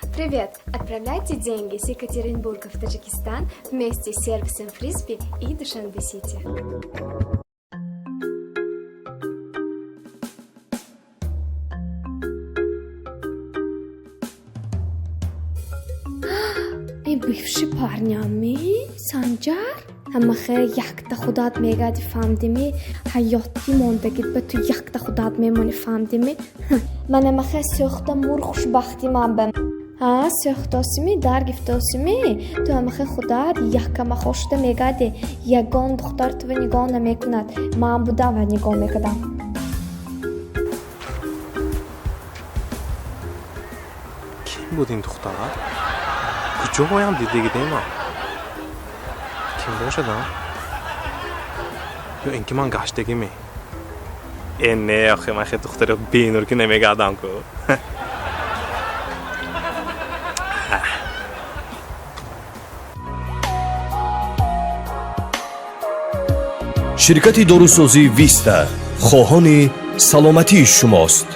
Привет! Отправляйте деньги с Екатеринбурга в Таджикистан вместе с сервисом Фрисби и Душанбе Сити. Ин бывший парня ми, Санҷар? Ҳамахе якта худат мегади, фаҳмдимӣ? Ҳаёти мондагит ба ту якта худат мемонӣ, фаҳмдимӣ? Ман амахе сӯхта мур хушбахти ман ба. Ҳа, сӯхтосимӣ, дар гифтосимӣ, ту ҳамахе худат яккамахо шуда мегади. Ягон духтар туро нигоҳ намекунад. Ман будам ва нигоҳ мекардам. Ким буд ин духтар? Куҷоям дидагидема? Ким бошад, а? Ё ин ки ман гаштагиме? Э, не, охи, ман хе духтари бенур ки намегардам ку. Ширкати дорусозӣ «Виста» хоҳони саломатии шумост.